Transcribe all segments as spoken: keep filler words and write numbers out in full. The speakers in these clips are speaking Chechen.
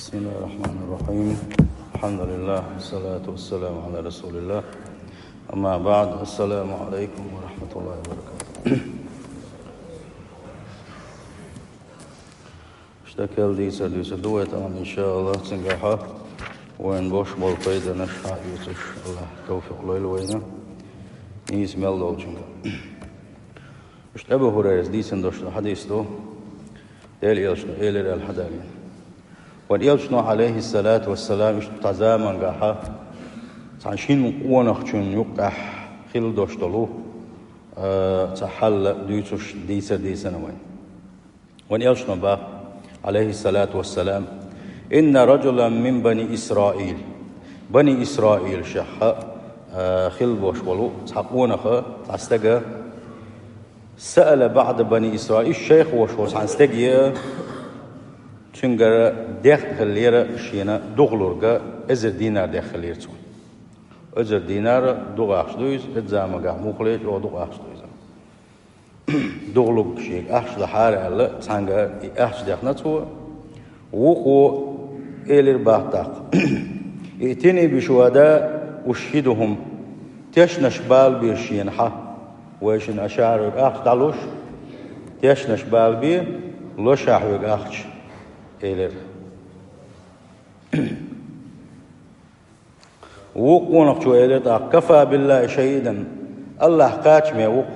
بسم الله الرحمن الرحيم. الحمد لله والصلاة والسلام على رسول الله. أما بعد، السلام عليكم ورحمة الله وبركاته. Иштта кхел дийцар дийцар ду вай тӀаккха, иншааллахӀ, цунгахьа вайна беш бола пайданаш хьаэцаш, АллахӀа тавфикъ лойла вайна нийса мел долчунга. Иштта Абу ХӀурайрас дийцина долча хьадисо ду, Даьла Элчано элира аьлла хьадалийна. Вайн Элчано, Ӏалайхи ссалату вассалам, иштта цхьан замангахьа цхьан шин къонахчун юкъехь хилла долуш долу, а, цхьа хьал дуьйцуш дийцар дийцина вайна. Вайн Элчано боху, Ӏалайхи ссалату вассалам: «إن رجلا من بني إسرائيل». Бани Исраилехь, а, хилла волуш волу цхьа къонах, цхьа стаг, «سأل بعض بني إسرائيل», шайх волуш волу цхьана стаге, цуьнгара дехна хиллера шена духалург, эзар динар дехна хиллера цунна. Эзар динар дукха ахча ду иза, оцу замангахь муххале чӀогӀа дукха ахча ду иза. Духалург шега ахча дахьара аьлла, цхьаьнга и ахча дехна цо. Вукхо элира боху тӀаккха: «ائتني بشهداء أشهدهم». Тешнаш балабе шена хьа, вайшинна аша хьоьга ахча дӀалуш, тешнаш балабе, ло ша хьоьга ахча, элира. Вукху къонахчо элира тӀаккха: «كفى بالله شهيدا». АллахӀ кхачаме ву-кх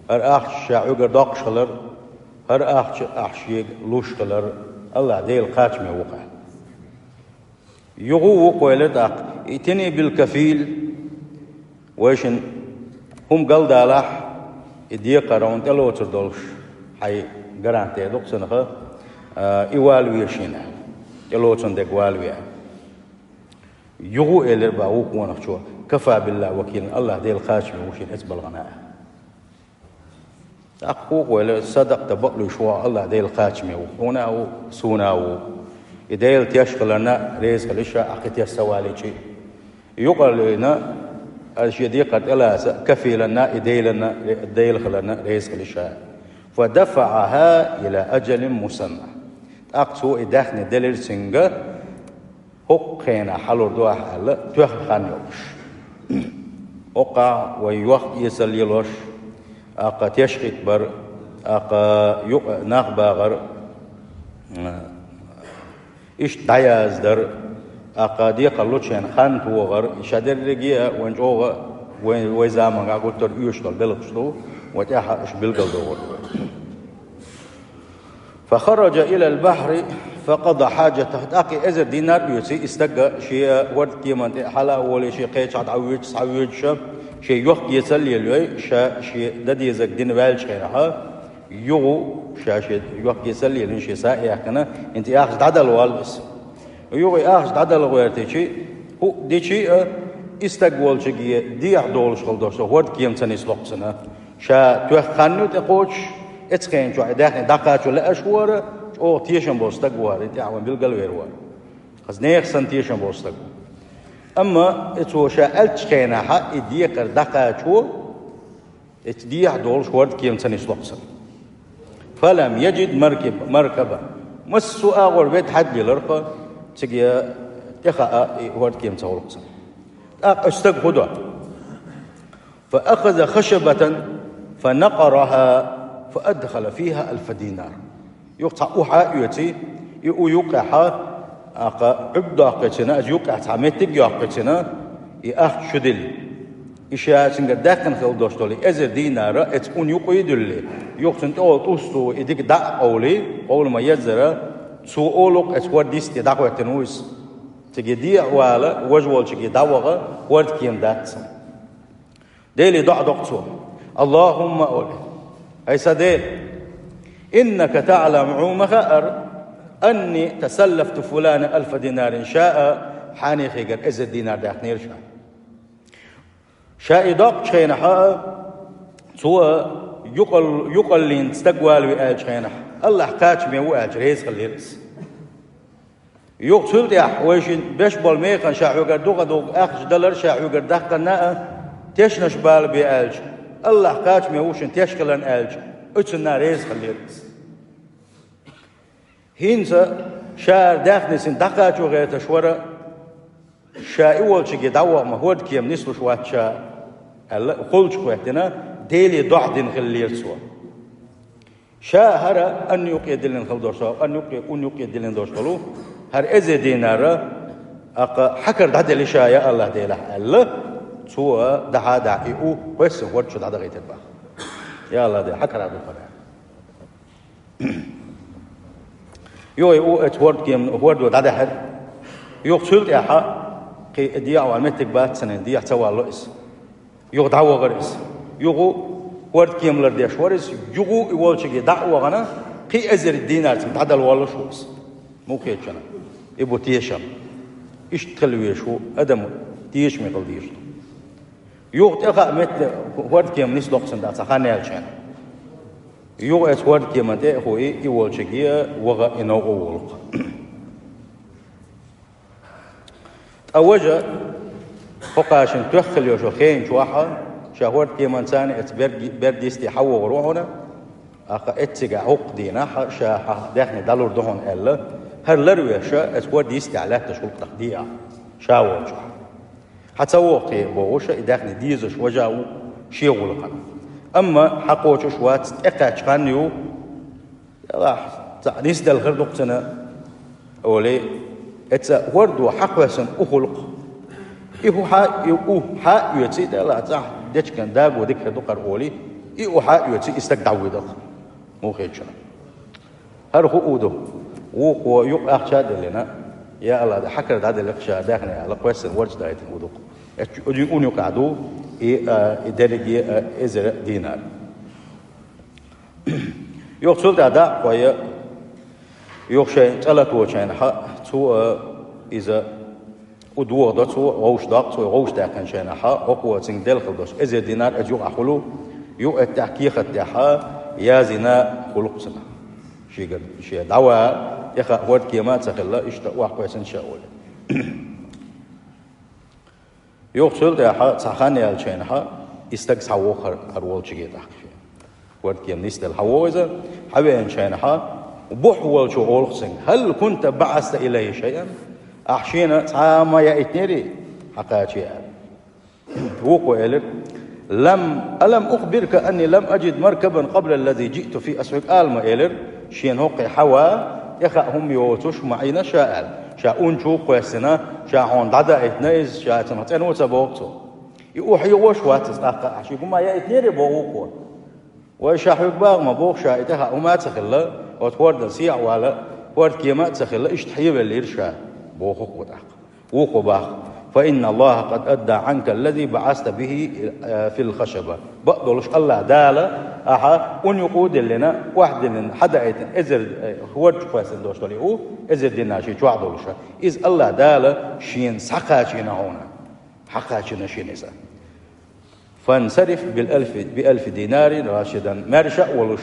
хӀара ахча ша хьоьгара доккхуш хилар, хӀара ахча ахь шега луш хилар, АллахӀ Дела кхачаме ву-кх аьлла. Юха вукхо элира тӀаккха: «ائتني بالكفيل». Вайшинна хӀума галдалахь, и декхар хьуна тӀелоцур долуш, хьайн гарант ду-кх цунах, а, и валаве шена, тӀелоцун дерг валаве. Юха элира боху вукху къонахчо: «كفى بالله وكيلا», АллахӀ Дела кхачаме ву шена оцу балхана. ТӀаккха вукхо элира: «صدقت, бакълуьйш ву хьо, АллахӀ Дела кхачаме ву, хьуна а ву, суна а ву. И Дела теш хиларна реза хила ша, ахь кхин теш ца валийча а. Юкъараллина, аса шен декхар тӀелаца, кафиланна, и Деланна, Дела хиларна реза хила ша». فدفعها إلى أجل مسمى. ТӀаккха цо и даьхни делира цуьнга, хӀокху хенахь хьалур ду ахь аьлла, тоьхна хан йолуш. ХӀокхахь вай йохк-эцар лелош, тӀаккха теш хӀиттабар, тӀаккха юкъа нах багӀар, иштта дӀаяздар, тӀаккха декхар лучу хенахь хан тохар, и ша дерриге а вайн чӀогӀа вайн, вайн заманахь гуттар а оьшуш долу белхаш ду, вайн тӀаьхьа уьш билгалдохур ду. فخرج إلى البحر فقضى حاجته. ТӀаккха и эзар динар а оьций, и стаг шен хӀордкеман тӀе хьала а волий, шен кхечахь дӀавоьдуш, схьавоьдуш, шен йохк-эцар а лелой, ша шен дан дезарг дина ваьллачу хенахь, юха ша шен йохк-эцар а лелийна, шен са а яьккхина, хӀинца и ахча дӀадала воллу иза. Юха и ахча дӀадала гӀертича, хӀуъа дича а, и стаг волчуьнга дехьа долуш хила долуш, со хӀордкема ца нисло-кх цунна. Ша тоьхна хан ю тӀекхочуш, оцу хенахь чохь и даьхни дӀакхачо лаьаш вара, чӀогӀа тешам болу стаг вара, и тӀехь вайн билгал а вер вара. Хаза нехан санна тешам болу стаг ву. Амма и цо ша аьллачу хенахь и декхар дӀакхачо, оцу дехьа долуш хӀордкема ца нисло-кх цунна. فلم يجد مركب-، مركبا. Массо а агӀор ведда хьаьдда лелара-кх, цига тӀехаа и хӀордкема ца хуьлу-кх цунна. ТӀаккха оцу стага хӀун до? فأخذ خشبة فنقرها فأدخل فيها ألف دينار. Юха цхьа у хьаоьций, и у юккъехь, тӀаккха Ӏуьрг доккхийцина, иза юккъехь цхьа меттиг а йоккхийцина, и ахча чу дилли. И ша цуьнгара даьккхина хила долуш долу и эзар динар оцу уна юккъе а дуьллий, юха цуьнан тӀехула тӀус цо и дика дӀа а къовлий, къовла ма-еззара, цо олу-кх оцу хӀордан йисте дӀахӀоьттина ву иза. Цига дехьа вала, важа волчуьнга дӀаваха, хӀордкема дац цунна. Деле доӀа до-кх цо. اللهم, олий, хӀай сан Дела, إنك تعلم, хьуна ма хаара, أني تسلفت فلانا ألف دينار, ша а хьанехигара эзар динар даьхнера ша. Ша и доккхучу хенахь а, цо юкъал-, юкъаллин стаг валаве аьллачу хенахь, АллахӀ кхачаме ву аьлча, реза хиллера иза. Юха цул тӀаьхьа вайшинна беш болу механа ша хьоьгара дукха долу ахча далар, ша хьоьгара даккхарна а, тешнаш балабе аьлча, АллахӀ кхачаме ву шуна теш хиларна аьлча, оцунна реза хиллера иза. ХӀинца Ша даьхнийна дӀакхачо гӀерташ вара, ша и волчуьнга дӀавоагӀа, хӀордкема нислуш вац ша, аьлла, холчу хӀоьттина, Деле духьал дина хиллера цо. Ша хӀара ан юкъе диллина хила долуш, ан юкъе, ун юкъе диллина долуш долу, хӀара эзар динар, аккха хьакара дӀаделла ша, я АллахӀ Делахь, аьлла, цо дахьа а дахьа и у кхоьссина хӀорда чу дӀадахийтира боху. Я АллахӀ Дела, хьакара ду хӀара. Юха и у оцу хӀордкема, хӀордо дӀадаьхьира. Юха цул тӀаьхьа кхин дехьа вала меттиг бац цунна, дехьа ца валло иза. Юха дӀавахара иза. Юха хӀордкема лардеш вара иза, юха и волчуьнга дӀа а вахана, кхин эзар динарца дӀадала воллуш ву иза. Муха хеташ ду? И бу тешам. Иштта хила везаш ву адам, тешаме хила дезаш ду. Юха тӀе а хаьа метта хӀордкема нисдоккху цунна, цхьа хан яьлча. Юха оцу хӀордкеман тӀе а хуий, и волчуьнга ваха, и новкъа волу-кх. Ткъа важа, хӀокху шинна тоьхна хила йолчу хенан чохь, ша хӀордкеманца оцу берг-, берда йисте хьавогӀур ву хьуна, аккха эццигахь хӀокху дийнахь ша хьан даьхни дӀалур ду хьуна аьлла, хӀара ларвеш, оцу хӀорда йистехь лаьтташ гӀуллакх даккха дехьа, ша волчохь. Хьан ца вогӀу те бохуш, и даьхни дезаш важа ву шен гӀуллакхана. Амма хьан кхочуш вац, тӀекхаьчча хан ю, делахь, цхьаъ нисделла хир ду-кх цунна, олий, эцца хӀордо хьакхоьссина у хуьлу-кх. И хӀу хьа, и у хьа а оьций, делахь, цхьаъ дечкен даго дика хир ду-кх хӀара, олий, и у хьа а оьций, и стаг дӀавуьду-кх. Муха хеташ ду? ХӀара хӀу у ду? Вукхо юкъа ахча а диллина, я АллахӀ Дела, хьакара дӀаделла-кх ша даьхни аьлла, кхоьссина хӀорда чу дахийтина у ду-кх. Эцу ун юкъахь ду и, а, и дерриге а эзар динар. Юха цул тӀаьхьа дӀа а кхой, юха шайн цӀа латочу хенахь, цо, а, иза у дохадо, цо вовшах доккху, цо вовшах даьккхинчу хенахь, хӀокхо цуьнга делла хила долуш эзар динар оцу юкъахь хуьлу, юха оцу тӀехь кехат тӀехь яздина хуьлу-кх цунна. Шегара, шен дӀаван, тӀе хаьа хӀордкема а ца хилла, иштта охьакхоьссина ша, олий. Юха цул тӀаьхьа цхьа хан яьлчу хенахь, и стаг схьавогӀу хӀара, хӀара волчуьнга тӀаккха. ХӀордкема нисделла схьавогӀу иза, схьавеанчу хенахь, бухь волчо олу-кх цуьнга: «Хьал кунта баӀаста илайхӀи шайъан?» Ахь шена цхьа а ма яийтинерий хьакхача аьлла. Вукхо элира: «Лам, алам ухбирка анни лам аджид маркабан къабла ллази джиъту фихӀи?» Ахь соьга ала ма элира, шена хӀокхе схьаван, тӀе хаьа хӀума йоцуш ма Ӏийна ша аьлла. Ша ун чу кхоьссина, ша хьуна дӀадаийтина иза, ша цунах цӀено ца боху цо. И у хьехош вац иза тӀаккха, ахь шега хӀума яийтинерий боху вукхо. Вай, ша хьоьга боху ма боху, ша и тӀе хаьа хӀума а ца хилла, оцу хӀордан сехьа вала, хӀордкема а ца хилла, иштта схьавеллера ша, боху-кх вукхо тӀаккха. Вукхо боху: «Фа инна АллахӀа къад адда Ӏанка ллази баӀаста бихӀи, э, фил хашаба». Бакъдолуш АллахӀ Дала ахьа ун юкъа а диллина, охьадиллина, схьадаийтина эзар, э, хӀорда чу кхоьссина долуш долу и у, эзар динар шен чохь долуш. Иза АллахӀ Дала шена схьакхачийна хьуна. Схьакхачийна шена иза. «Фансариф бил алфи, би алфи динарин рашидан». Маьрша а волуш,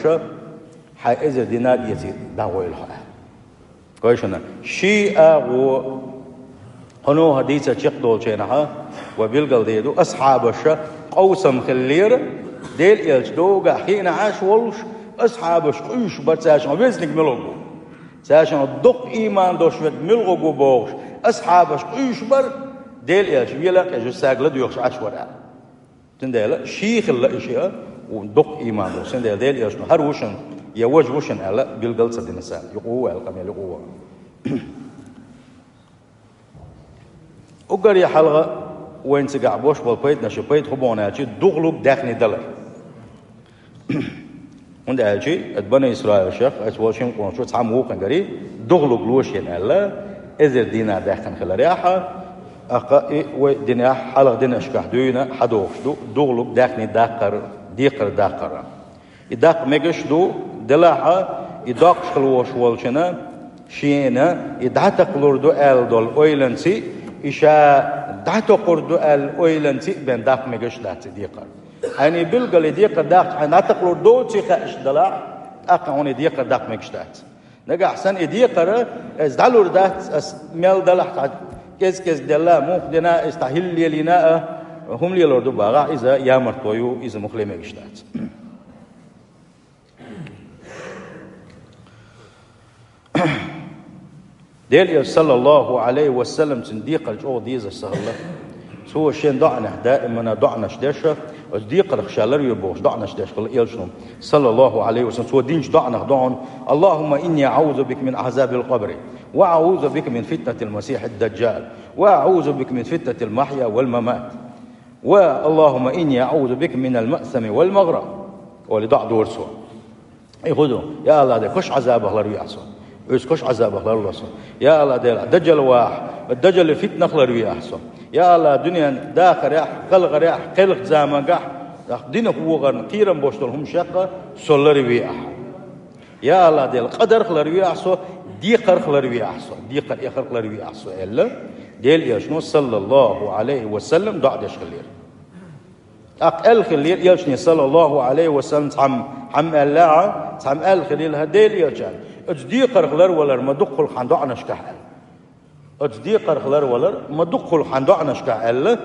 хьайн эзар динар эций дӀагӀойла хьо. Гой шуна, ши агӀо хьуна хӀара дийца чекхдолчу хенахь, вай билгал дийр ду, асхьабаш къовсам хиллера, Делан элча догахь хиъна Ӏаш волуш, асхьабаш къуьйсуш бара, цаьршинна везниг муьлха ву. Цаьршинна доккха ийман долуш верг муьлха ву бохуш, асхьабаш къуьйсуш бара, Делан элча вела а къежуш, цаьрга ладоьгӀуш Ӏаш вара аьлла. Цундела ши хилла и шиъ, доккха ийман долуш. Цундела Делан элчано хӀара ву шуна, я важа ву шуна аьлла, билгал ца дина цара. Юкъа ву аьлла, къамел юкъа ву. Уггаре хьалха вайна цигахь бош болу пайданаш, пайда хӀун боху аьлча, духалург даьхни далар. ХӀунда аьлча, ат Бани Исраилшах, ас волчу хӀинкъонаш чу цхьамма вукхуьнгари, духалург ло шена аьлла, эзар динар даьккхина хиларехь, аккха и вай динехь, хьалха динашкахь дуьйна хьадогӀуш ду, духалург даьхни даккхар, декхар даккхар. И даккха мегаш ду, делахь а, и доккхуш хила волуш волчунна, шена и дӀатакхалур ду аьлла долу ойланций, и ша дӀатокхур ду аьлла ойланций бен даккха мегаш дац и декхар. Хьайна и билггал и декхар даккхча, хьайна дӀатакхалур доций хаьаш далахь, тӀаккха хьуна и декхар даккха мегаш дац. Нагахь санна и декхар, ас дӀалур дац, ас мел далахь цхьа кӀез-кӀезиг делла, муха дина, ас цхьа хӀилла лелийна а, хӀума лелор ду бахахь, иза ямартло ю, иза муххале мегаш дац. Дела Элча, саллаллаху Ӏалайхи ва саллам, цуьнан декхар чӀогӀа дезаш ца хилла. Цо шен доӀанехь даимана доӀанаш деш, оцу декхарх ша ларве бохуш доӀанаш деш хилла Элчано, саллаллаху Ӏалайхи ва саллам. Цо динчу доӀанах ду хьуна: «Аллахумма инни аӀузу бика мин Ӏазабил къабри, ва аӀузу бика мин фитнатил масихид даджал, ва аӀузу бика мин фитнатил махья вал мамат, ва Аллахумма инни аӀузу бика минал маъсами вал магърам», олий доӀа дора цо. И хӀун ду? Я АллахӀ, Дела, кошан Ӏазабах ларве ахь со. Оцу кошан Ӏазабах ларло со. Я АллахӀ, Дела, даджал вахь, даджалан фитнах ларве ахь со. Я АллахӀ, дуьненан дахарехь, халхарехь, кхелхачу замангахь, ахь динах вогӀарна кхерам болуш долу хӀума шеккъа со ларве ахь. Я АллахӀ, Дела, къадарх ларве ахь со, декхарх ларве ахь со, декхар эхарх ларве ахь со, аьлла, Дела Элчано, саллаллаху Ӏалайхи ва саллам, доӀа деш хиллера. ТӀаккха аьлла хиллера Элчане, саллаллаху Ӏалайхи ва саллам, цхьамма, хьамма аьлла, цхьамма аьлла хиллера хӀара Дела Элчане: «Оцу декхарх ларвалар ма дукха хуьлу хьан доӀанашкахь», аьлла. «Оцу декхарх ларвалар ма дукха хуьлу хьан доӀанашкахь», аьлла.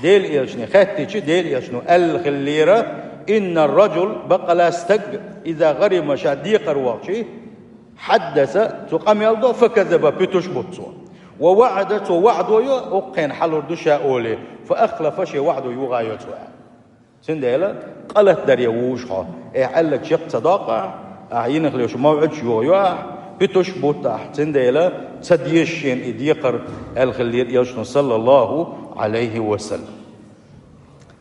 Дела Элчане хаьттича, Дела Элчано аьлла хиллера: «Инна раджул, бакъала стаг, иза гӀарима, ша декхар вахча, хьаддаса, цо къамел до, факазаба, пуьтуш бу цо. Ва ваӀада, цо ваӀдо йо, хӀокхуьнан хьалур ду ша олий, фа ахлафа, шен ваӀдо йогӀа йо цо», аьлла. Цундела къа латадаре вуьйш хьо, эхь аьлларг чекх ца доккху ахь, ахь йинах леш мовӀидаш йогӀу йо ахь, пуьтуш бутт ахь. Цундела ца деза шена и декхар, аьлла хиллера Элчано, саллаллаху Ӏалайхи ва саллам.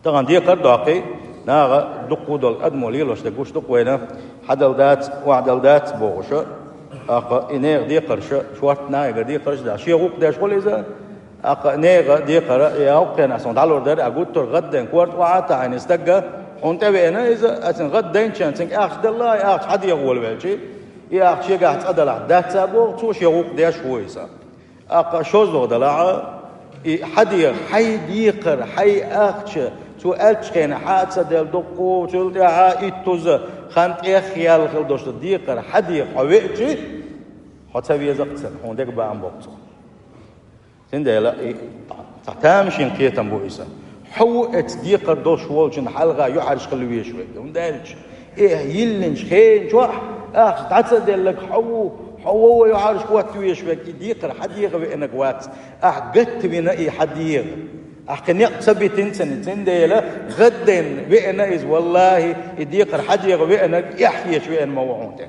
Тахана декхар а доккхий, наха дуккха а долу адамо лелош дерг гуш ду-кх вайна, хьадала дац, охьадала дац бохуша, тӀаккха и нехан декхарша, шортта нахе декхарш а дац. Шен гӀуллакх деш хуьлу иза, тӀаккха нехан декхар, я хӀокху хенахь суна дӀалур дара, а гуттар а гӀаддайна корта охьа а таьӀна и стаг, хьуна тӀевеана иза, а цуьнан гӀаддайначарна цуьнга ахча делла, и ахча хьан дегӀа волавелча, и ахча шегахь цӀа далахь дац а боху, цо шен гӀуллакх деш ву иза. ТӀаккха шозлагӀа далахь, и хьан дегӀа, хьайн декхар, хьайн ахча, цо аьллачу хенахь хьа а ца делла дуккха, цул тӀаьхьа иттуза хан тӀех яьлла хила долуш ду декхар, хьан дегӀа хьо веача, хьо ца веза-кх цунна, хьуна дегабаам боккху цо. Цундела и цхьа тамашийна кхетам бу иза. Хьо ву оцу декхар долуш волчун хьалха юьхьӀаьржа хила везаш верг. ХӀунда аьлча, эхь йиллинчу хенан чохь ахча дӀа ца делларг хьо ву, хьо ву юьхьӀаьржа хӀотта везаш верг, и декхар хьан дегӀа веанарг вац, ахь гатта вина и хьан дегӀа. Ахь кхин некъ ца битина цунна, цундела гӀаддайна веана иза, валлахӀи, и декхар хьан дегӀа веанарг эхь хеташ веана ма ву хьуна тӀе.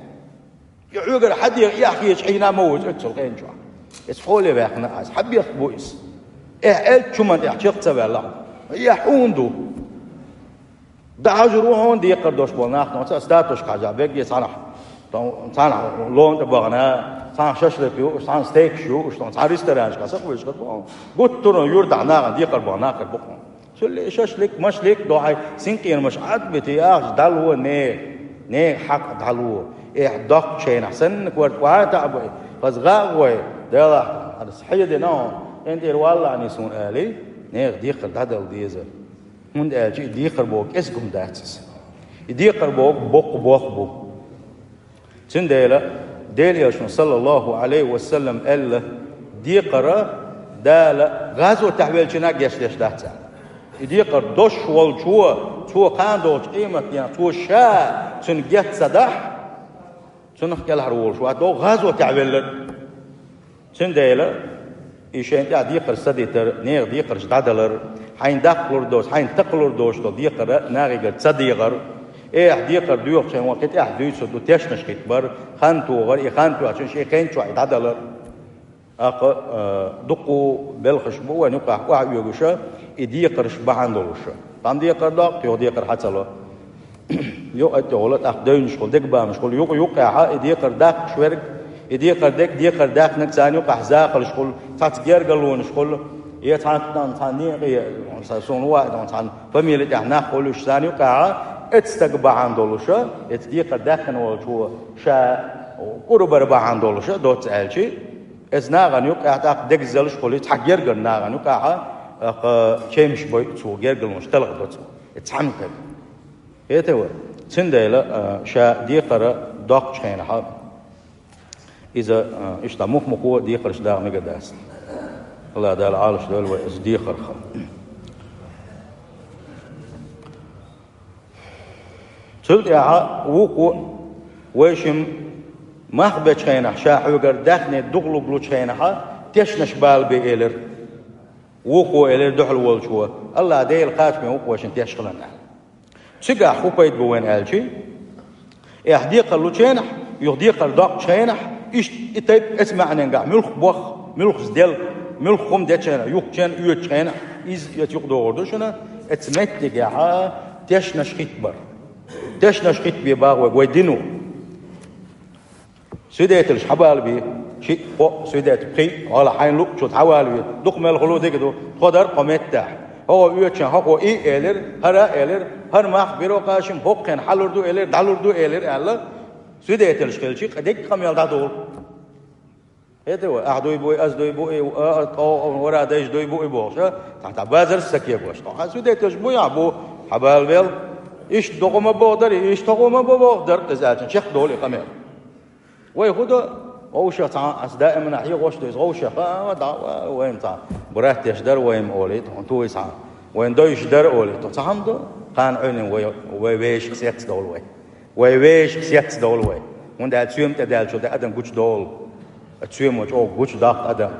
И хьоьгара хьан дегӀа эхь хеташ Ӏийна ма ву иза оццул хенан чохь. Иза хьоле ваьккхина аса, хьан бехк бу иза? Эхь аьллачу хӀуманна тӀехь чекх ца ваьлла хьо. Эхь хьуна ду. ДӀахьажур ву хьуна декхар долуш болу нах, тхуна ца статусашка хьажахь, бегге цхьанхьа, тхуна цхьанхьа лом тӀе бахана, цхьанхьа шашлык ю, цхьанхьа стейкаш ю, тхуна цхьана ресторанашка сакъа вуьйш хир бу хьуна. Гуттар а юьртахь нахана декхар болу нах хир бу хьуна. Цуьлле шашлык, машлык дохьий, синкъенамаш Ӏад битий, ахча дӀало нехан, нехан хьакъ дӀало. Эхь доккхучу хенахь санна корта охьа а таьӀна бай, хаза гӀа а гӀой, делахь, аса хьедина хьуна, къинтӀера валлахьний суна алий, нехан декхар дӀадала деза. ХӀунда аьлча и декхар боху кӀезиг хӀума дац иза. И декхар боху боккха бохам бу. Цундела Делан Элчано, саллаллаху Ӏалайхи ва саллам, аьлла: «Декхар Дала гӀазотехь веллачунна гечдеш дац», аьлла. И декхар долуш волчо, цо кхана долчу къематдийнахь, цо ша цуьнан геч ца дахь, цунах кӀелхьара волуш вац, догӀу гӀазотехь велларг. Цундела и шайна тӀехь декхарш ца дитар, нехан декхарш дӀадалар, хьайна даккхалур доцу, хьайна такхалур доцуш долу декхар нахе гар ца дехар, эхь декхар доьхучу хенахь кхин тӀехь дуьйцур ду, тешнаш хӀиттабар, хан тохар, и хан тоьхчун шен хен чохь и дӀадалар. ТӀаккха, а, дуккха белхаш бу вайн юкъахь охьаоьгуша, и декхарш бахьана долуша. Тхан декхар доккху, юха декхар хьан ца ло. Юкъа тӀехула, тӀаккха девнаш хуьлу, дегабамаш хуьлу, юкъа юккъехьа и декхар даккхаш верг, и декхар дерг, декхар даьккхинарг царна юкъахь закъалш хуьлу, цхьацца гергарнонаш хуьлу, я цхьана, цхьана некъе, сан суна ваийтина, цхьана фамили тӀехь нах хуьлуш царна юкъахьа, эцу стага бахьана долуша, эцу декхар даьккхина волчо ша кӀурбар бахьана долуша, доцца аьлчи, эцу нахана юкъахь тӀаккха дегзалш хуьлу, цхьа гергара нахана юкъахьа, тӀаккха чемаш бойу цо, гергарнонаш талха до цо, эцу цхьаьнакхетар. Хетий вай? Цундела, а, ша декхар доккхучу хенахьа, иза, а, иштта мух-мухо декхарш даха мегар дац. АллахӀ Дала Ӏалаш дойла вай иза декхарх. Цул тӀаьхьа вукхо вайшимма Мах бечу хенахь, ша хьоьгара даьхни духалург лучу хенахьа, тешнаш балабе элира. Вукхо элира дуьхьал волчо: «АллахӀ Дела кхачаме ву-кх вайшинна теш хиларна». Цигахь хӀун пайда бу вайна аьлчи, эхь декхар лучу хенахь, юха декхар доккхучу хенахь, иштта и тайп эца маьӀненгахь муьлхха бохху, муьлхха делла, муьлхха хӀума дечу хенахь, юхучу хенахь, оьцучу хенахь, иза эца юкъадогӀур ду шуна, эца меттигехьа тешнаш хитбар. Тешнаш хитбе боху вайга вай дино. Свидетелаш хьабалабе, шиъ, кхоъ свидетель, пхиъ, гӀала хьайна луъучу дӀавалаве, дукха мел хуьлу дика ду, тхо дара кху меттехь. ХӀокхо оьцучу хенахь хӀокхо и элира, хӀара а элира, хӀара мах бира кхачам, хӀокху хенахь хьалур ду элира, дӀалур ду элира аьлла, свидетелаш хилчи, дерриг къамел дӀадолу. ХӀета вай, ахь дуй буй, ас дуй буй, а, а, тхо, вара дайша дуй буй бохуш, а? Цхьа, цхьа базарш ца кегош. Тхо хьан свидетелаш буй, ахь бу, хьабалавел. Иштта докъо ма боху дара, иштта хӀокхо ма бо боху дара, иза аьлча, чекхдолу и къамел. Вай хӀун до? Вовшах цхьа, ас даимана хьехош ду иза, вовшах, а, да, а, вайна цхьа брат деш дара вайна олий, тхуна туй цхьа, вайна дойш дара олий, тхо цхьа хӀума до? Кхана Ӏуьйранна вай, вай вешах сецдолу вай. Вай вешах сецдолу вай. ХӀунда аьлча соьма тӀе даьллачул тӀе адам гучудолу. Соьмо чӀогӀа гучудоккху адам.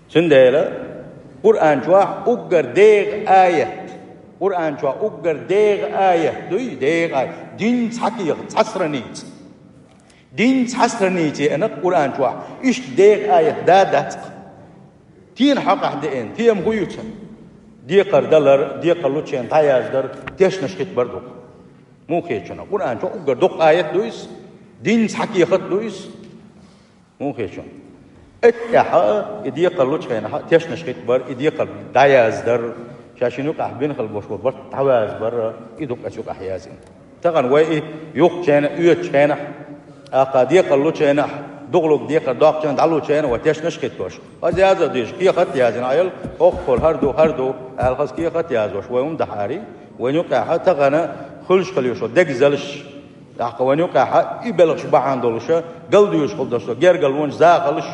Цундела Къуръан чохь уггар дегӀан аят. Къуръан чохь уггар дегӀан аят дуй, дегӀан аят. Дин цхьа кехат, цхьа страница. Дин цхьа страница еана Къуръан чохь. Иштта дегӀан аят да дац-кх. Тена хьокъехь деана, тема хӀун ю цуьнан? Декхар далар, декхар лучу хенахь дӀаяздар, тешнаш хитбар ду-кх. Муха хета шуна? Къуръан чохь уггар доккха аят ду иза, дин цхьа кехат ду иза. Муха хета шуна? Эццехьа и декхар лучу хенахь тешнаш хитбар, и декхар дӀаяздар, ша шина юкъахь бина хила болуш болу барт дӀавазбар, и ду-кх эцу юкъахь яздина. Тахана вай и юхучу хенахь, оьцучу хенахь, тӀаккха декхар лучу хенахь, духалург декхар доккхучу хенахь, дӀалучу хенахь вай тешнаш а хиттош. Хаза язо дезаш, кехат а яздина, Ӏел, хӀокхура хӀара ду, хӀара ду аьлла, хаза кехат а яздош, вай хӀума дахьарий, вайна юкъахь тахана хуьлуш хила йиш йолу дегазалш, тӀаккха вайна юкъахь и белхаш бахьана долуш, галдоьшуш хила долуш гергарлонаш, захалш.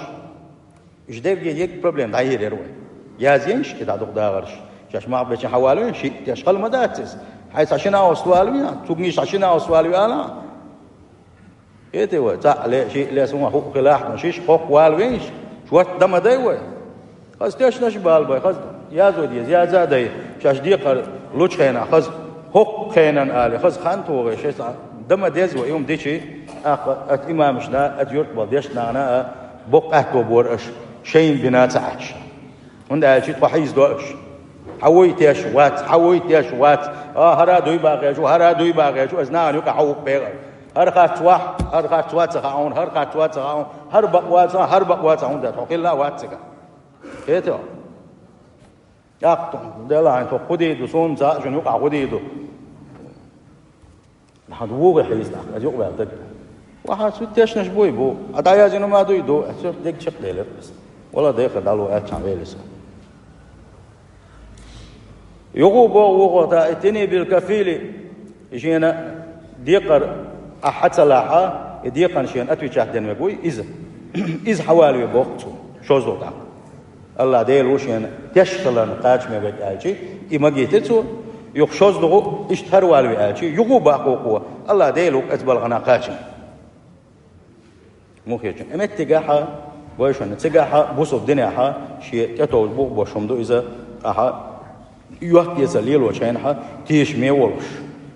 Уьш дерриге дерриг проблема дӀайийр яра вай. Яздинарш и дӀа дукха дахарш. Шаьш мах бечу хьан валаве, шиъ теш хала ма дац иза. Хьайн цхьа шина ост валаве, цуьнга шиъ шина ост валаве ала. ХӀета вай, цхьаъ ле, шиъ ле, суна хӀуъа хилахь, шиш хӀокху валаве, шортта дан ма дай вай. Хаза тешнаш а бала бай, хаза язо деза, яза а дай. Шаьш декхар лучу хенахь хаза, хӀокху хенан али, хаза хан тухий, шайца дан ма деза вай, и хӀума дичий, тӀаккха ат имамашна, ат юьртахь болу дешнашна а боккха аьтто бора аша, шайна бина ца Ӏаш. ХӀунда аьлча тхо хьийзадо аша. Хьан вуй теш вац, хьан вуй теш вац. А, хӀара дуй бахьеш ву, хӀара дуй бахьеш ву, аса нахана юкъа хьан ву-кх бегӀар. ХӀара харц вахь, хӀара харц вац ца хаьа хьуна, хӀара харц вац ца хаьа хьуна, хӀара бакъ вац ца хаьа, хӀара бакъ вац ца хаьа, хӀунда аьлча хьо хилла а вац цигахь. ХӀета? ТӀаккха, Делахь, хьуна тхо кху дийр ду, суна ца хаьа шуна юкъахь хӀун дийр ду. Хьан вугӀе хьийза нах, аса юкъаваьлла дага. Ваха цу тешнаш буй бу, а дӀаяздина ма дуй ду, аса дерг чекхделира аса. Вала дехар дӀало аьллачхьана вели со. Юху боху вухо та и тини бил кафили, и шена декхар а хьан ца лахьа, и декхарна шена отвечать ден вег вуй иза. Иза хьан валаве боху цо, шозза тӀаккха. АллахӀ Дела ву шена теш хиларна кхачаме вег аьлчи, и магийти цо, юха шозза гӀу, иштта хӀара валаве аьлчи, юху бакъо кхо, АллахӀ Дела ву эцу балхана кхачам. Мухечун. И меттигахьа, вайшунна цигахьа, бусул динехьа, шен тӀетовжа бухбош хӀума ду иза, ахьа, йоттеца лелочу хенахьа, тешаме волуш,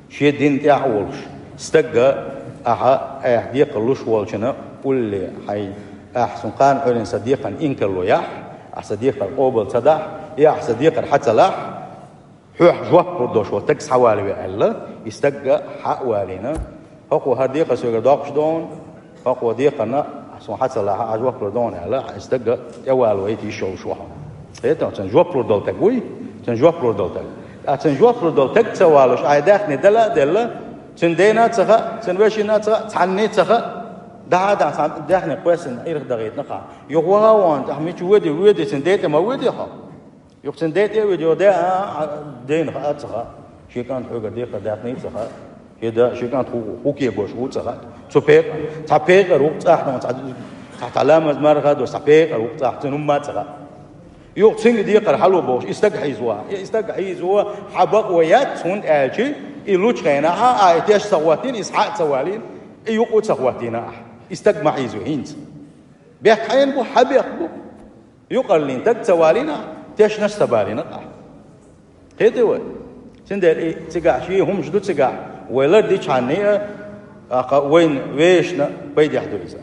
шен дин тӀехь а волуш, стагга ахьа, айхьа декхар луш волчунна улле хьайн, ахьа сан кхана Ӏуьллина сан декхарна инкарло яхь, ахьа сан декхар къобал ца дахь, и ахьа сан декхар хьа ца лахь, хьоьхьа жоп лур долуш волу стаг схьавалаве аьлла, и стагга хьа а валийна, хӀокхо хӀара декхар соьгара доккхуш догӀун, хӀокхо декхарна сон хьа ца лахь, ахьа жоп лур догӀун аьлла, и стагга тӀевалавайта йиш йолуш ву хьо. Хетахь, цуьнан жоп лур долу стаг вуй, цуьнан жоп лур долу стаг. Ткъа цуьнан жоп лур долу стаг ца валуш, ахьа даьхни дала а делла, цуьнан дена а ца хаьа, цуьнан вешина а ца хаьа, цхьанна а ца хаьа, дахьа а дахьа цхьана даьхни кхоьссина, ирх дахийтина хьан. Юха ваха а вахана, ахьа мича воьди, воьди, цуьнан ден тӀе ма воьди хьо. Юха цуьнан ден тӀе а воьди, йо, де, а, а, дена хаьа а ца хаьа. Шен кӀант хьоьгара декхар даьхни а ца хаьа. Шен да, шен кӀант хӀу, хӀу кегош ву а ца хаьа. Цу пекъа-, цхьа пекъар ву-кх цӀахь, цхьа, цхьа, цхьа ламаз марха а ду, цхьа пекъар ву-кх цӀахь, цуьнан хӀумма а ца хаьа. Юха цуьнга декхар хьало бохуш, и стаг хьийза ву ахьа. И стаг хьийза ву, хьан бакъо яц, хӀунда аьлча, и лучу хенахьа, а, и теш ца хӀоттийна, иза хьа а ца валийна. И юкъа ца хӀоттийна ахь. И стаг ма хьийзу хӀинца. Бехк хьайна бу, хьан бехк бу? Юкъарлин таг ца валийна ахь, тешнаш ца балийна ахь. Кхетий вай? Цундела и цигахь шен хӀумаш ду цигахь, вай лардичхьана а, аккха вайна вешна пайдехь ду иза.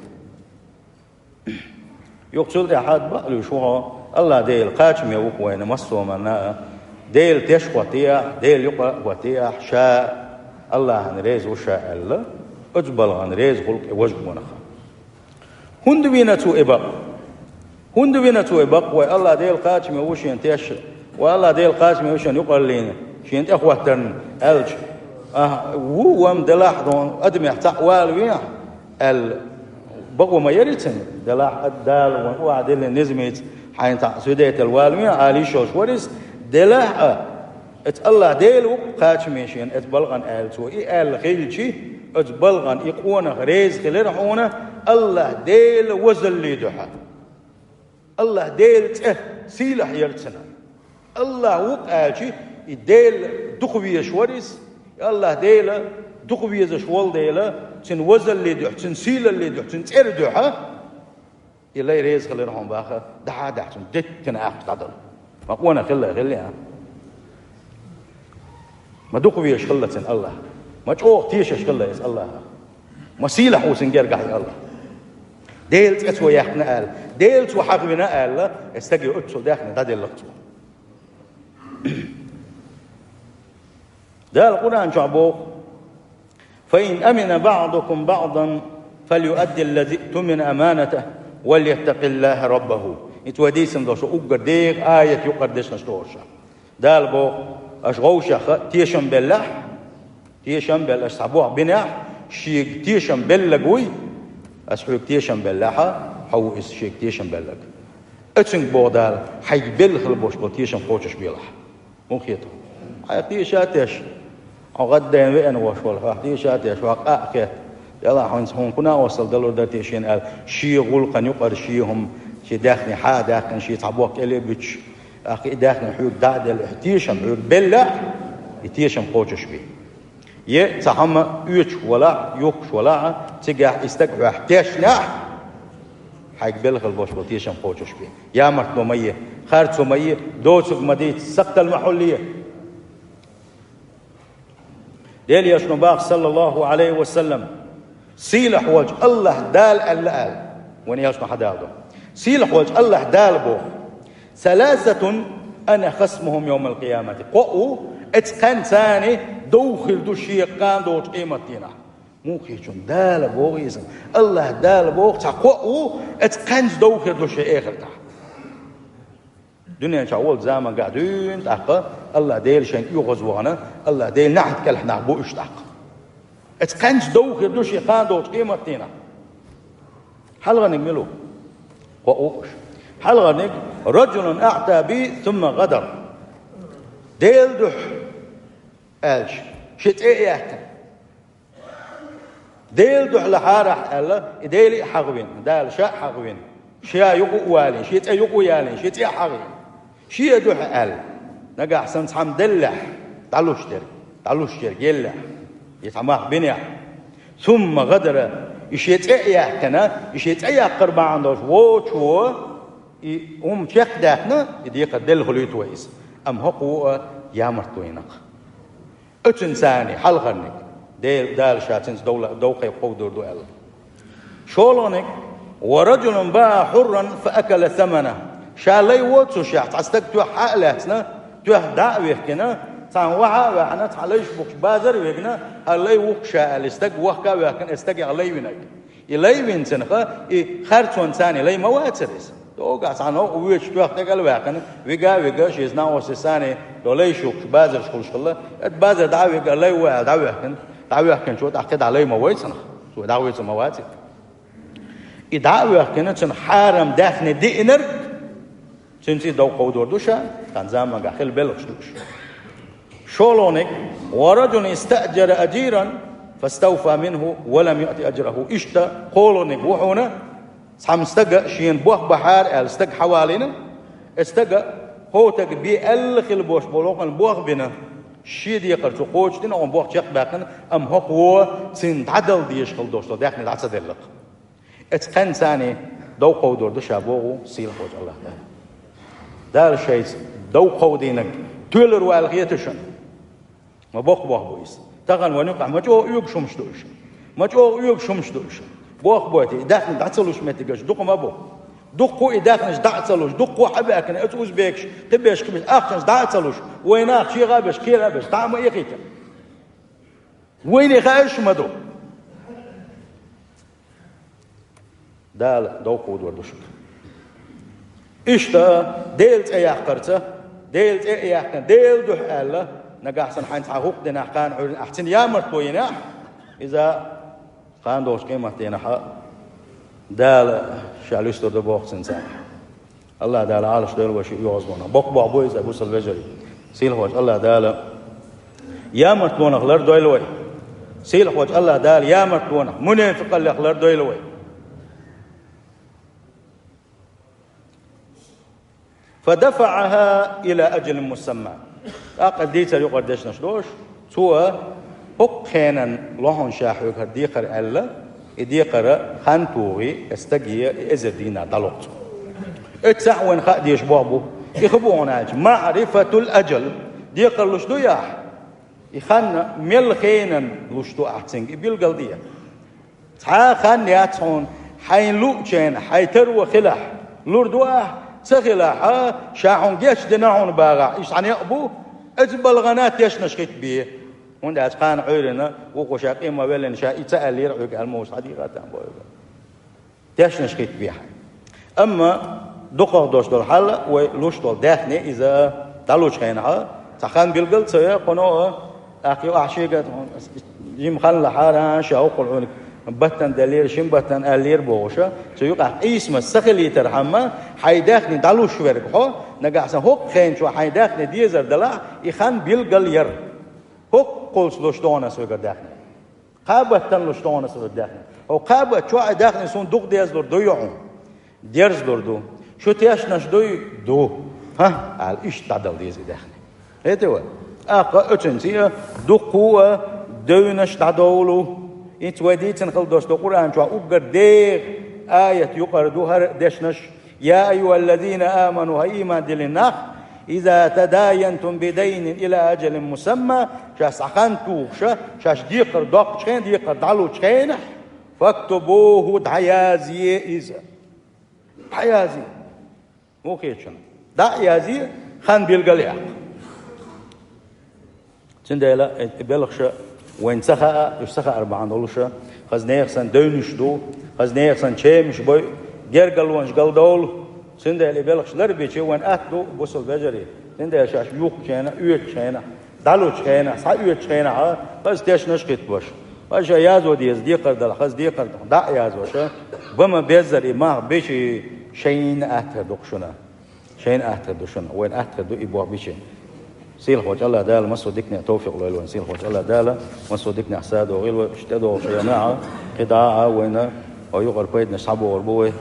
Юха цул тӀаьхьа бакъ луьйш ву хьо, АллахӀ Дела кхачаме ву-кх вайна массо а марна а, Дела теш хӀоттийна ахь, Дела юкъа хӀоттийна ахь, ша АллахӀана реза ву ша аьлла, оцу балгӀан реза хуьлу-кх и важа гонах. ХӀунда вина цо и бакъ? ХӀунда вина цо и бакъ, вай АллахӀ Дела кхачаме ву шена теш, вай АллахӀ Дела кхачаме ву шена юкъарлина, шена тӀехӀоттарна аьлча, ахь ву ван делахь а, дон адамех цхьаъ вала вехьа аьлла, бакъо ма яри цуьнан, делахь а Дала ван охьа диллина низамца хьайна цхьаъ свидетель вала вехьа ала йиш йолуш вара иза, делахь а, оцу АллахӀ Дела ву-кх кхачаме шена оцу балгӀан аьлла цо, и аьлла хилча, оцу балгӀан и къонах реза хилира хьуна АллахӀ Дела вазаллин дуьхьа. АллахӀ Делан цӀе сийлахь яра цуьнан. АллахӀ ву-кх аьлча, и Дела дукха везаш вара иза, и АллахӀ Дела дукха везаш волу дела, цуьнан вазаллин дуьхьа, цуьнан сийлаллин дуьхьа, цуьнан цӀеран дуьхьа, и лай реза хилира хьуна баха, дахьа а дахьа цунна деттина аьхкаш дӀадала. Ма къонах хилла а хилла, а? Ма дукха везаш хилла цуьнан АллахӀ. Ма чӀогӀа тешаш хилла иза АллахӀах. Ма сийлахь ву цуьнан гергахь и АллахӀ. Делан цӀе цо яьккхина аьлла, Дела цо хьахавина аьлла, и стаге оццул даьхни дӀаделла-кх цо. Дала Къуръан чохь боху: «فإن أمن بعضكم بعضا فليؤد الذي اؤتمن أمانته وليتق الله ربه». И цо дийцина долуш уггар дегӀан аят юкъара дешнаш дохуш. Дала боху: «Аша вовшех тешам беллехь, тешам белла, аша цхьа боху бинехь, шега тешам беллаг вуй, аса хьоьга тешам беллехьа, хьо ву иза шега тешам беллаг». Оцуьнга боху Дала: «Хьайга белла хила болуш болу тешам кхочуш белахь». ХӀун хета? Хьайх тийша а теш, хьо гӀаддайна веана вош волу, хьох тийша а теш, хьох къа а хетта, делахь хӀинца хьуна кхунна а осал далур дара те шена аьлла, шен гӀуллакхана юкъара шен хӀума, шен даьхни хьа а даьккхина, шен цхьа боху кӀеле а буьтуш, тӀаккха и даьхни хьоьга дӀа а делла, хьан тешам хьоьга беллехь, и тешам кхочуш бен. Я цхьа хӀума оьцуш валахь, юхкуш валахь, цигахь и стаг хьох тешнехь, хьайга белла хила болуш болу тешам кхочуш бен. Ямартло ма е, харцо ма е, доцург ма дийца, сакхтал ма хьулъе. Делан Элчано боху, саллаллаху Ӏалайхи ва саллам, сийлахь волчу АллахӀ Дала аьлла аьлла, вайн Элчано хьадалдо. Сийлахь волчу АллахӀ Дала боху: «ثلاثة أنا خصمهم يوم القيامة». Кхоъ ву, оцу кхаьнца царна довха хир ду шен кхана долчу къематдийнахь. Муххечун Дала боху иза. АллахӀ Дала боху, цхьа кхоъ ву, оцу кхаьнца довха хир ду шен эхартахь. Дуьнен чохь волчу заманга дуьйна тӀаккха АллахӀ Дела шайна оьгӀазвахана, АллахӀ Делан неӀалт кӀелхьа нах бу уьш тӀаккха. Оцу кхаьнца довха хир ду шен кхана долчу къематдийнахь. Хьалхарниг мила ву? Кхоъ ву уьш. Хьалхарниг: «رجل أعطى بي ثم غدر». Делан дуьхьа аьлча, шен цӀе а яьккхина. Делан дуьхьа лахьара ахь аьлла, и Дела а хьахавина, Дала ша а хьахавина, ша юкъа а валийна, шен цӀе юкъа а ялийна, шен цӀе а хьахийна. Шен дуьхьа аьлла, нагахь санна цхьамма деллехь, дӀалуш дерг, дӀалуш дерг еллехь, и цхьа мах бинехь. ثم غدر, и шен цӀе а яьккхина, и шен цӀе яккхар бахьана долуш воцучо, и хӀума чекхдаьккхина, и декхар делла хуьлуьйту вай иза. Амма хӀокхо а ямартло йина-кх. Оцунна царний хьалхарниг, Дела, Дала ша цуьнца довла-, довхе кховдор ду аьлла. ШолгӀаниг: «ورجل باع حرا فأكل ثمنه». Ша лай воцушехь, цхьа стаг тоьхна хьа а лаьцна, тоьхна дӀа а вихкина, цхьана вахьа а ваьхьна, цхьа лайш бухкуш базар а вигна, хӀара лай ву-кх ша аьлла, и стаг вахка а ваьхкина, и стагех лай винарг. И лай винчунха, и харцонца царний лай ма вацара иза. Догахь цхьа новкъа воьдуш тоьхна тӀекӀел а ваьккхина, вига а вига, шен знакомый санна, до лайш юхкуш базарш хуьлуш хилла. ХӀета базар дӀа а вига, лай ву аьлла дӀавоьхкина, дӀавоьхкинчо тӀаккха дӀа лай ма вай цунах. Цо дӀавоьцур ма вац и. И дӀа а воьхкина, цунна хьарам даьхни диънарг, цуьнца и дов кховдор ду ша, тхан заманга хила белхаш ду уьш. ШолгӀаниг: «ورجل استأجر أجيرا فاستوفى منه ولم يؤت أجره». Иштта кхоалгӀаниг ву хьуна, цхьамма стага шена бох бахьара аьлла стаг хьавалийна, и стага кхо стага бен аьлла хила бош болу хӀокхуьнан бох бина. Шен декхар цо кхочушдина, оха боху чекхбаьккхина, амма хӀокхо цунна дӀадала дезаш хила долуш долу даьхни дӀа ца делла-кх. Эцу кхаьнца царна дов кховдор ду ша боху сийлахьчу АллахӀ Дала. Дала шайца дов кховдийнарг тоьлур ву аьлла хета шуна? Ма боккха бохам бу иза. Тахана вайна юкъахь ма чӀогӀа оьгуш хӀумаш ду уьш. Ма чӀогӀа оьгуш хӀумаш ду уьш. Бохам бу те, и даьхни дӀа ца луш меттигаш дукха ма бу. Дуккха и даьхнаш дӀа а ца луш, дуккха хьабаьхкина оцу узбекаш, кхиберш, кхиберш ахчанаш дӀа а ца луш, вайнах чегӀа а беш, кхера а беш, дӀа а ма эхийтина. Вайна хаьаш ма ду. Дала дов кховдор ду шуьга. Иштта Делан цӀе яккхарца, Делан цӀе а яьккхина, Делан дуьхьа аьлла, нагахь санна хьайна цхьа хӀума динехь, кхана Ӏуьйранна ахь цунна ямартло йинехь, иза кхана долчу къематдийнахь Дала ша луьстур ду боху цунна царна. АллахӀ Дала Ӏалашдойла вай шиъ оьгӀазлонах. Боккха бохам бу иза, бусалба вежарий. Сийлахьчу АллахӀ Дала ямартлонах лардойла вай. Сийлахьчу АллахӀ Дала ямартлонах, мунафикъаллех лардойла вай. فدفعها إلى أجل مسمى. ТӀаккха дийцар юкъара дешнаш долуш, цо хӀокху хенан лохьун ша хьоьга хӀара декхар аьлла, и декхар хан тухий, и стаге и эзар динар дӀалоху цо. Эццахь вайна хаа дезаш бохам бу. И хӀун бу хьуна аьлча, маърифатул аджал, декхар луш дуй ахь? И хан мел хенан луш ду ахь цуьнга, и билгалде. Цхьа а хан яц хьуна, хьайна луучу хенахь, хьайн таро хилахь, лур ду ахь, ца хилахь, ша хьуна гечдина хьуна бахахь, иштта хьан некъ бу, оцу балхана тешнаш хӀиттабе. ХӀунда аьлча кхана Ӏуьйранна, вукхо ша къеман веллина, ша и ца аьллера хьоьга аьлла, ма ву схьадийгӀа там бохург. Тешнаш хӀиттабе хьайн. Амма дукхах долуш долу хьал, вай луш долу даьхни иза дӀалучу хенахь, цхьа хан билгал а ца йо, кхуьно а, тӀаккха юкъахь шега жима хан лахьара, ша хӀокхул хьуна баттана деллера, шина баттана аьллера бохуш, цу юкъахь къийсамаш ца хилийтархьама, хьайн даьхни дӀалуш верг хьо, нагахь санна хӀокху хенан чохь хьайн даьхни дезар далахь, и хан билгал яр. ХӀокхулц луш догӀу ас вегара даьхни. Кхаа баттана луш догӀу ас вегара даьхни. ХӀокху кхаа баттана чохь и даьхни суна дукха дезалур дуй хьуна? Дерзалур ду. Шу тешнаш дуй? Ду. ХӀа? Аьлла, иштта дӀадала деза и даьхни. ХӀета вай? ТӀаккха оцуьнца а дуккха а девнаш дӀадовлу. ХӀинца вай дийцина хила долуш ду Къуръан чохь уггар дегӀан аят юкъара ду хӀара дешнаш. يا أيها الذين آمنوا, хӀай ийман диллина нах, إذا تداينتم بدين إلى أجل مسمى, шаьш цхьа хан тухуш, шаьш декхар доккхучу хенахь, декхар дӀалучу хенахь, فاكتبوه, дӀаязъе иза. ДӀаязъе. Муха хеташ ду? ДӀа а язъе, хан билгал а яккха. Цундела и белхаш вайна ца хаьа, уьш ца хаар бахьана долуш, хаза нехан санна девнаш ду, хаза нехан санна чемаш бой, гергарлонаш галдовлу. Цундела и белхаш ларбича вайна атта ду бусалба вежарий. Цундела шаьш юхкучу хенахь, оьцучу хенахь, дӀалучу хенахь, схьаоьцучу хенахь, хаза тешнаш а хӀиттабеш. Хаза язъе деза декхар далахь, хаза декхар далахь, дӀа а язъеш, бан ма беззара и мах бича, шайна атта хир ду-кх шуна. Шайна атта хир ду шуна, вайна атта хир ду и бохам бича. Сийлахьчу АллахӀ Дала массо а диканехь товфикъ лойла вайна, сийлахьчу АллахӀ Дала массо а диканехь садогӀийла вай, уьш тӀедогӀуш хенахь, кхидӀа а вайна, хӀокху юкъара пайданаш схьабохур бу вай.